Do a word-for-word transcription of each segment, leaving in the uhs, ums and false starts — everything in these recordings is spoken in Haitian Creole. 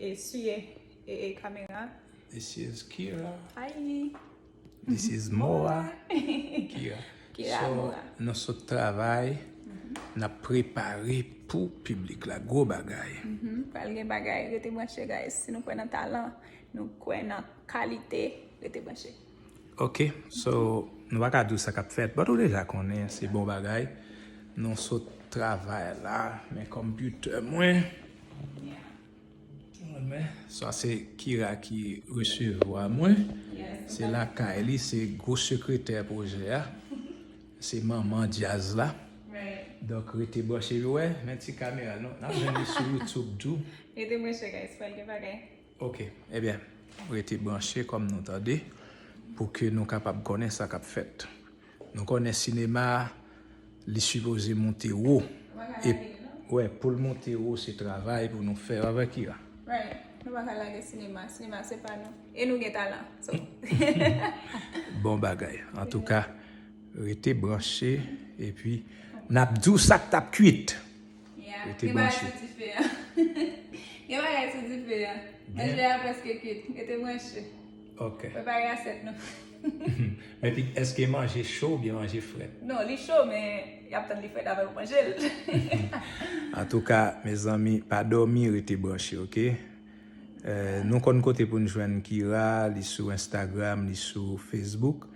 Esye e, e kamera. This is Kira. Hi. This is Moa. Kira. Kira So, Moa. Nou sot travay, n ap prepare pou piblik la. Gwo bagay. Mhm, pral gen bagay, rete branche guys. Si nou kwè nan talan, nou kwè nan kalite, rete branche. Ok, so, nou pa ka di w sa k ap fèt, but ou deja konnen, se bon bagay. Nou sot travay la, men computer mwen. Men, sa se Kira ki resevwa mwen. Se lakay li, se gwo sekretè pwojè a. Se manman djaz la. Donk, rete branche, yo wè, men ti kamera, non? N ap jwenn li sou YouTube tou. Rete branche guys, pral gen bagay. Ok, ebyen, rete branche kòm nou tande, pou ke nou kapab konnen sa k ap fèt. Nou konnen sinema, li sipoze monte wo. E, wè, pou l monte wo, se travay pou nou fè avèk Kira. Right. Nou pa ka lage sinema. Sinema se pa nou. E nou gen talan. So. Bon bagay. Antouka, rete branche, epi n ap di w sa k t ap kwit. Yeah. Rete Gen bagay branche. Sou dife a. Gen bagay sou dife a. Manje a prèske kwit. Rete branche. Ok. Prepare asyèt nou. Men pi, èske manje cho oubyen manje frèt? Non, li cho, men y ap tann li frèt avè w manje l. Antouka, mezanmi, pa dòmi, rete branche, ok? Eh, nou konn kote pou n jwenn Kira, li sou Instagram, li sou Facebook.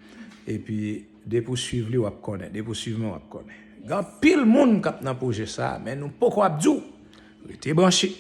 Epi, depi w swiv li, w ap konnen. Depi w swiv mwen, w ap konnen. Gen anpil moun k ap nan pwojè sa, men nou poko ap di w. Rete branche.